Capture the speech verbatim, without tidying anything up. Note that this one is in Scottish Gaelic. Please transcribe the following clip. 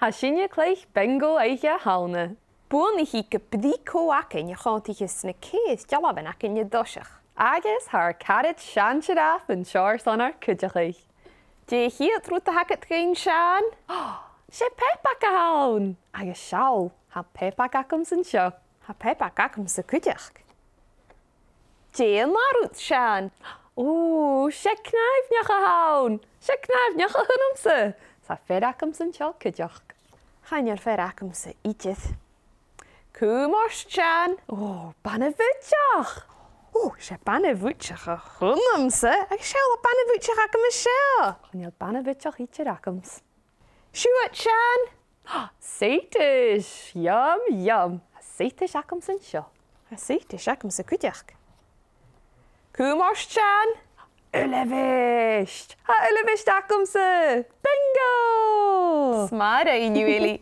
Tha sinne a' cluich bingo Oidhche Shamhna. Buannaichidh ge brith cò againn a chòmhdaicheas na ceithir dealbhan againn an toiseach. Agus tha ar caraid Sean Sioraf an seo airson ar cuideachadh. Dè a' chiad rud a th' agad dhuinn, Sean? 'S e Peppa a th' ann! Agus seall, tha Peppa agamsa an seo. Tha Peppa agamsa cuideachd. Dè an ath rud, Sean? Ò, 's e cnàimhneach a th' ann! 'S e cnàimhneach a th' annamsa! Tha fear agamsa an seo cuideachd. Chan eil fear agamsa idir. Cùm ort, Sean. Ò, bana-bhuidseach! Ò, 's e bana-bhuidseach a th' annamsa, agus seall, tha bana-bhuidseach agam an seo. Chan eil bana-bhuidseach idir agamsa. Siuthad, Sean. Saidheadais! Yum, yum! Tha saidheadais agamsa an seo. Tha saidheadais agamsa cuideachd. Cùm ort, Sean. Uilebheist! Tha uilebheist agamsa! Bingo! 'S math a rinn thu, Eilidh.